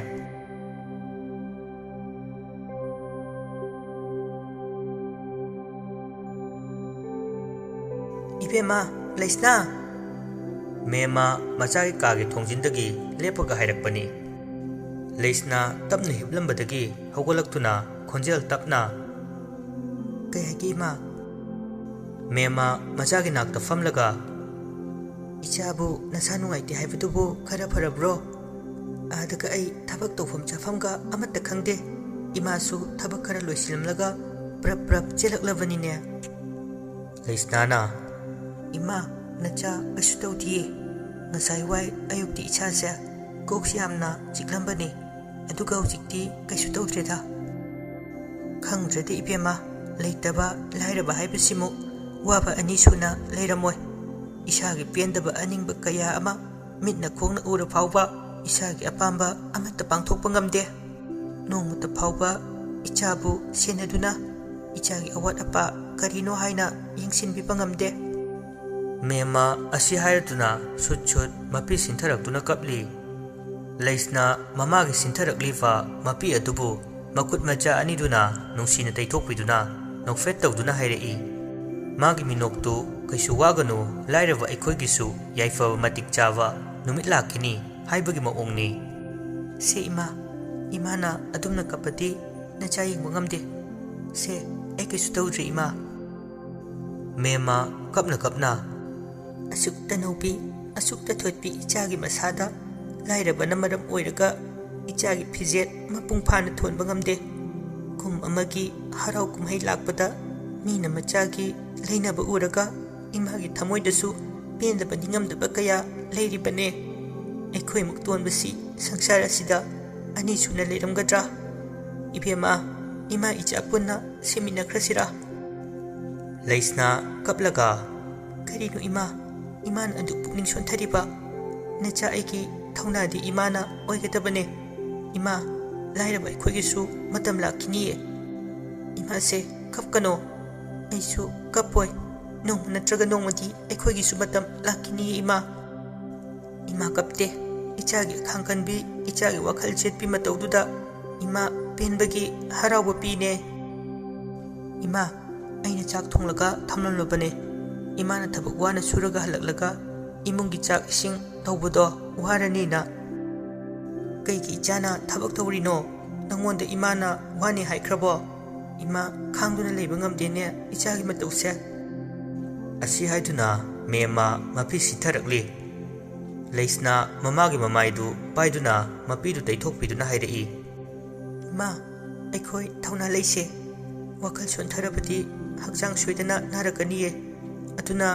ꯏꯕꯦꯝꯃ, ꯂꯩꯁꯅꯥ!" ꯃꯦꯝꯃ ꯃꯆꯥꯒꯤ ꯀꯥꯒꯤ ꯊꯣꯡꯖꯤꯟꯗꯒꯤ ꯂꯦꯞꯄꯒ ꯍꯥꯏꯔꯛꯄꯅꯤ꯫ ꯂꯩꯁꯅꯥ ꯇꯞꯅ ꯍꯤꯞꯂꯝꯕꯗꯒꯤ ꯍꯧꯒꯠꯂꯛꯇꯨꯅ ꯈꯣꯟꯖꯦꯜ ꯇꯞꯅ, "ꯀꯩ ꯍꯥꯏꯒꯦ, ꯏꯃꯥ?" ꯃꯦꯝꯃ ꯃꯆꯥꯒꯤ ꯅꯥꯛꯇ ꯐꯝꯂꯒ, "ꯏꯆꯥꯕꯨ ꯅꯁꯥ ꯅꯨꯡꯉꯥꯏꯇꯦ ꯍꯥꯏꯕꯗꯨꯕꯨ ꯈꯔ ꯐꯔꯕ꯭ꯔꯣ? ꯑꯥꯗꯒ ꯑꯩ ꯊꯕꯛ ꯇꯧꯐꯝ ꯆꯥꯐꯝꯒ ꯑꯃꯠꯇ ꯈꯪꯗꯦ꯫ ꯏꯃꯥꯁꯨ ꯊꯕꯛ ꯈꯔ ꯂꯣꯏꯁꯤꯜꯂꯝꯂꯒ ꯄ꯭ꯔꯞ ꯄ꯭ꯔꯞ ꯆꯦꯜꯂꯛꯂꯕꯅꯤꯅꯦ꯫" ꯂꯩꯁꯅꯥꯅ, "ꯏꯃꯥ, ꯅꯆꯥ ꯀꯩꯁꯨ ꯇꯧꯗꯤꯌꯦ꯫ ꯉꯁꯥꯏ ꯋꯥꯏ ꯑꯌꯨꯛꯇꯤ ꯏꯁꯥꯁꯦ ꯀꯣꯛꯁꯤ ꯌꯥꯝꯅ ꯆꯤꯛꯂꯝꯕꯅꯤ, ꯑꯗꯨꯒ ꯍꯧꯖꯤꯛꯇꯤ ꯀꯩꯁꯨ ꯇꯧꯗ꯭ꯔꯦꯗ꯫ ꯈꯪꯗ꯭ꯔꯗꯤ ꯏꯕꯦꯝꯃ, ꯂꯩꯇꯕ ꯂꯥꯏꯔꯕ ꯍꯥꯏꯕꯁꯤꯃꯨꯛ ꯋꯥꯕ ꯑꯅꯤ ꯁꯨꯅ ꯂꯩꯔꯝꯃꯣꯏ꯫ ꯏꯁꯥꯒꯤ ꯄꯦꯟꯗꯕ ꯑꯅꯤꯡꯕ ꯀꯌꯥ ꯑꯃ ꯃꯤꯠꯅ ꯈꯣꯡꯅ ꯎꯔ ꯐꯥꯎꯕ ꯏꯁꯥꯒꯤ ꯑꯄꯥꯝꯕ ꯑꯃꯠꯇ ꯄꯥꯡꯊꯣꯛꯄ ꯉꯝꯗꯦ꯫ ꯅꯣꯡꯃꯇ ꯐꯥꯎꯕ ꯏꯆꯥꯕꯨ ꯁꯦꯟꯅꯗꯨꯅ ꯏꯆꯥꯒꯤ ꯑꯋꯥꯠ ꯑꯄꯥ ꯀꯔꯤꯅꯣ ꯍꯥꯏꯅ ꯌꯦꯡꯁꯤꯟꯕꯤꯕ ꯉꯝꯗꯦ꯫" ꯃꯦꯝꯃ ꯑꯁꯤ ꯍꯥꯏꯔꯗꯨꯅ ꯁꯨꯠ ꯁꯨꯠ ꯃꯄꯤ ꯁꯤꯟꯊꯔꯛꯇꯨꯅ ꯀꯞꯂꯤ꯫ ꯂꯩꯁꯅꯥ ꯃꯃꯥꯒꯤ ꯁꯤꯟꯊꯔꯛꯂꯤꯕ ꯃꯄꯤ ꯑꯗꯨꯕꯨ ꯃꯈꯨꯠ ꯃꯆꯥ ꯑꯅꯤꯗꯨꯅ ꯅꯨꯡꯁꯤꯅ ꯇꯩꯊꯣꯛꯄꯤꯗꯨꯅ ꯅꯣꯛꯐꯦꯠ ꯇꯧꯗꯨꯅ ꯍꯥꯏꯔꯛꯏ꯫ ꯃꯥꯒꯤ ꯃꯤꯅꯣꯛꯇꯨ, "ꯀꯩꯁꯨ ꯋꯥꯒꯅꯨ, ꯂꯥꯏꯔꯕ ꯑꯩꯈꯣꯏꯒꯤꯁꯨ ꯌꯥꯏꯐꯕ ꯃꯇꯤꯛ ꯆꯥꯕ ꯅꯨꯃꯤꯠ ꯂꯥꯛꯈꯤꯅꯤ" ꯍꯥꯏꯕꯒꯤ ꯃꯑꯣꯡꯅꯤ꯫ "ꯁꯦ ꯏꯃꯥ, ꯏꯃꯥꯅ ꯑꯗꯨꯝꯅ ꯀꯞꯄꯗꯤ ꯅꯆꯥ ꯌꯦꯡꯕ ꯉꯝꯗꯦ꯫ ꯁꯦ, ꯑꯩ ꯀꯩꯁꯨ ꯇꯧꯗ꯭ꯔꯦ ꯏꯃꯥ꯫" ꯃꯦꯝꯃ ꯀꯞꯅ ꯀꯞꯅ, "ꯑꯁꯨꯛ ꯇꯅꯧꯕꯤ, ꯑꯁꯨꯛ ꯇꯊꯣꯠꯄꯤ ꯏꯆꯥꯒꯤ ꯃꯁꯥꯗ ꯂꯥꯏꯔꯕꯅ ꯃꯔꯝ ꯑꯣꯏꯔꯒ ꯏꯆꯥꯒꯤ ꯐꯤꯖꯦꯠ ꯃꯄꯨꯡ ꯐꯥꯅ ꯊꯣꯟꯕ ꯉꯝꯗꯦ꯫ ꯀꯨꯝ ꯑꯃꯒꯤ ꯍꯔꯥꯎ ꯀꯨꯝꯍꯩ ꯂꯥꯛꯄꯗ ꯃꯤꯅ ꯃꯆꯥꯒꯤ ꯂꯩꯅꯕ ꯎꯔꯒ ꯏꯃꯥꯒꯤ ꯊꯃꯣꯏꯗꯁꯨ ꯄꯦꯟꯗꯕ ꯅꯤꯡꯉꯝꯗꯕ ꯀꯌꯥ ꯂꯩꯔꯤꯕꯅꯦ꯫ ꯑꯩꯈꯣꯏꯃꯨꯛ ꯇꯣꯟꯕꯁꯤ ꯁꯪꯁꯥꯔ ꯑꯁꯤꯗ ꯑꯅꯤ ꯁꯨꯅ ꯂꯩꯔꯝꯒꯗ꯭ꯔꯥ? ꯏꯕꯦꯝꯃ, ꯏꯃꯥ ꯏꯆꯥ ꯄꯨꯟꯅ ꯁꯦꯝꯃꯤꯟꯅꯈ꯭ꯔꯁꯤꯔꯥ?" ꯂꯩꯁꯅꯥ ꯀꯞꯂꯒ, "ꯀꯔꯤꯅꯣ ꯏꯃꯥ? ꯏꯃꯥꯅ ꯑꯗꯨꯛ ꯄꯨꯛꯅꯤꯡ ꯁꯣꯟꯊꯔꯤꯕ? ꯅꯆꯥ ꯑꯩꯒꯤ ꯊꯧꯅꯥꯗꯤ ꯏꯃꯥꯅ ꯑꯣꯏꯒꯗꯕꯅꯦ꯫ ꯏꯃꯥ, ꯂꯥꯏꯔꯕ ꯑꯩꯈꯣꯏꯒꯤꯁꯨ ꯃꯇꯝ ꯂꯥꯛꯈꯤꯅꯤꯌꯦ꯫ ꯏꯃꯥꯁꯦ, ꯀꯞꯀꯅꯣ꯫ ꯑꯩꯁꯨ ꯀꯞꯄꯣꯏ꯫ ꯅꯣꯡꯃ ꯅꯠꯇ꯭ꯔꯒ ꯅꯣꯡꯃꯗꯤ ꯑꯩꯈꯣꯏꯒꯤꯁꯨ ꯃꯇꯝ ꯂꯥꯛꯈꯤꯅꯤꯌꯦ, ꯏꯃꯥ꯫ ꯏꯃꯥ ꯀꯞꯇꯦ꯫ ꯏꯆꯥꯒꯤ ꯑꯈꯥꯡ ꯀꯟꯕꯤ, ꯏꯆꯥꯒꯤ ꯋꯥꯈꯜ ꯆꯦꯠꯄꯤ ꯃꯇꯧꯗꯨꯗ ꯏꯃꯥ ꯄꯦꯟꯕꯒꯤ ꯍꯔꯥꯎꯕ ꯄꯤꯅꯦ꯫ ꯏꯃꯥ, ꯑꯩꯅ ꯆꯥꯛ ꯊꯣꯡꯂꯒ ꯊꯝꯂꯝꯂꯕꯅꯦ꯫ ꯏꯃꯥꯅ ꯊꯕꯛ ꯋꯥꯅ ꯁꯨꯔꯒ ꯍꯜꯂꯛꯂꯒ ꯏꯃꯨꯡꯒꯤ ꯆꯥꯛ ꯏꯁꯤꯡ ꯇꯧꯕꯗꯣ ꯋꯥꯔꯅꯤꯅ꯫ ꯀꯩꯒꯤ ꯏꯆꯥꯅ ꯊꯕꯛ ꯇꯧꯔꯤꯅꯣ? ꯅꯪꯉꯣꯟꯗ ꯏꯃꯥꯅ ꯋꯥꯅꯤ ꯍꯥꯏꯈ꯭ꯔꯕꯣ? ꯏꯃꯥ, ꯈꯥꯡꯗꯨꯅ ꯂꯩꯕ ꯉꯝꯗꯦꯅꯦ ꯏꯆꯥꯒꯤ ꯃꯇꯧꯁꯦ꯫ ꯑꯁꯤ ꯍꯥꯏꯗꯨꯅ ꯃꯦꯝꯃ ꯃꯄꯤ ꯁꯤꯊꯔꯛꯂꯤ꯫ ꯂꯩꯁꯅꯥ ꯃꯃꯥꯒꯤ ꯃꯃꯥꯏꯗꯨ ꯄꯥꯏꯗꯨꯅ ꯃꯄꯤꯗꯨ ꯇꯩꯊꯣꯛꯄꯤꯗꯨꯅ ꯍꯥꯏꯔꯛꯏ, "ꯏꯃꯥ, ꯑꯩꯈꯣꯏ ꯊꯧꯅꯥ ꯂꯩꯁꯦ꯫ ꯋꯥꯈꯜ ꯁꯣꯟꯊꯔꯕꯗꯤ ꯍꯛꯆꯥꯡ ꯁꯣꯏꯗꯅ ꯅꯥꯔꯛꯀꯅꯤꯌꯦ꯫ ꯑꯗꯨꯅ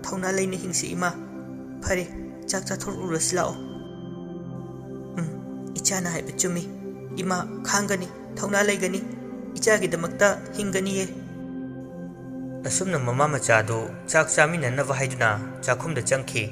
ꯊꯧꯅꯥ ꯂꯩꯅ ꯍꯤꯡꯁꯤ, ꯏꯃꯥ꯫ ꯐꯔꯦ, ꯆꯥꯛ ꯆꯥꯊꯣꯛꯂꯨꯔꯁꯤ ꯂꯥꯛꯑꯣ꯫" "ꯎꯝ, ꯏꯆꯥꯅ ꯍꯥꯏꯕ ꯆꯨꯝꯃꯤ꯫ ꯏꯃꯥ ꯈꯥꯡꯒꯅꯤ, ꯊꯧꯅꯥ ꯂꯩꯒꯅꯤ꯫ ꯏꯆꯥꯒꯤꯗꯃꯛꯇ ꯍꯤꯡꯒꯅꯤꯌꯦ꯫" ꯑꯁꯨꯝꯅ ꯃꯃꯥ ꯃꯆꯥꯗꯨ ꯆꯥꯛ ꯆꯥꯃꯤꯟꯅꯅꯕ ꯍꯥꯏꯗꯨꯅ ꯆꯥꯛꯈꯨꯝꯗ ꯆꯪꯈꯤ꯫